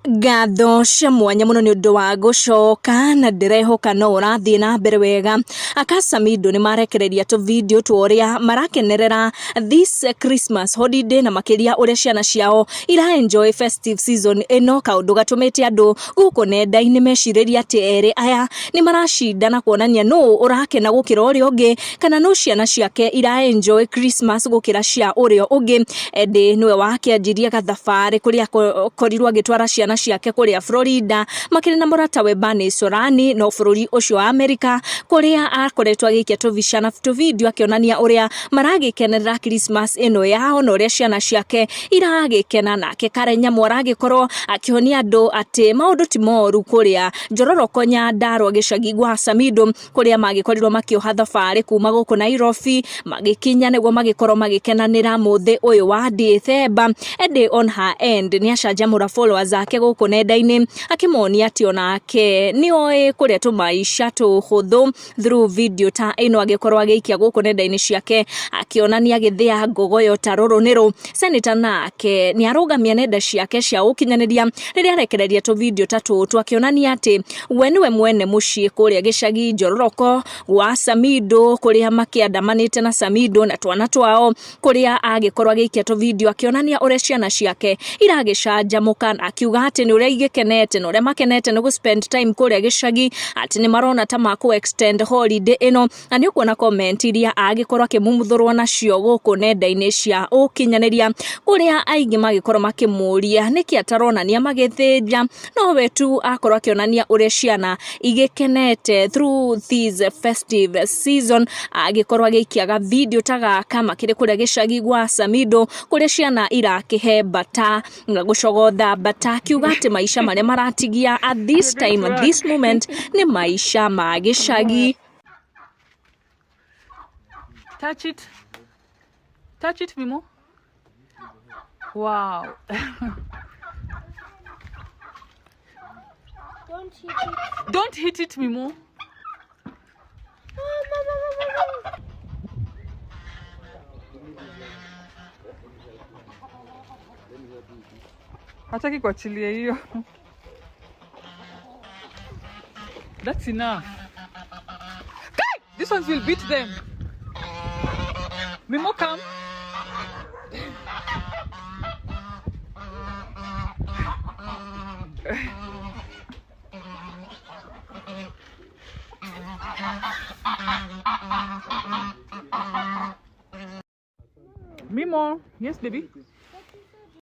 Ngatho cia mwanya muno ni undu wa gucoka na ndirehoka no urathie na mbere wega. Akasamindo ni marekereria tu video tu uria marakenerera this Christmas holiday na makiria uria ciana ciao ira enjoy festive season ino, kaundu gatumite andu guku nenda-ini meciririe ati eri aya ni maracindana kuonania nu urakena gukira uria ungi, kana nu ciana ciake ira enjoy Christmas gukira cia uria ungi. Eddie niwe wakianjirie gathabari kuria akorirwo agitwara ciana ciake kuria Florida makiri na muratawe Bernie Solani no bururi ucio wa America, kuria akoretwo agiikia tubica na tuvideo akionania uria maragikenerera Christmas ino yao na uria ciana ciake iragikena. Nake Karen Nyamu aragikorwo akionia andu ati maundu ti moru kuria Njororoko Nyandarua gicagi gwa Samido, kuria magikorirwo makioha thabari kuma guku Nairobi magikinya niguo magikorwo magikenanira muthi uyu wa Dithemba. Eddie on her end ni acanjamura followers ake guku nenda-ini akimonia ati onake ni oĩ kuria tumaisha tuhuthu through video ta ino agikorwo agiikia guku nenda-ini ciake akionania agithia ngogoyo ta ruru niru. Senator nake ni arugamia nenda ciake cia ukinyaniria riria arekereria tu video ta tutu akionania ati we niwe mwene mucii kuria gicagi Njororoko gwa Samido, kuria makiandamanite na Samido na twana twao, kuria agikorwo agiikia tu video akionania uria ciana ciake iragicanjamuka na akiuga ati ni uria igikenete na uria makenete ni gu spend time kuria gicagi, ati ni marona ta maku extend holiday ino. Na ni ukuona comment iria agikorwo akimumuthurwo nacio guku nenda-ini cia ukinyaniria, kuria aingi magikorwo makimuria niki ataronania magithinja, no we tu akorwo akionania uria ciana igikenete through this festive season, agikorwo agiikiaga video ta gaka makiri kuria gicagi gwa Samido, kuria ciana irakihe mbata na gucogotha mbata, akiuga ati maisha maria maratigia at this time, at this moment ni maisha ma gicagi. Touch it. Touch it, Mimo. Wow. Don't hit it. Don't hit it, Mimo. Oh, mama, mama, mama. Hataki kuachilia hiyo. That's enough. Kai! These ones will beat them. Mimo, come. Mimo, yes baby.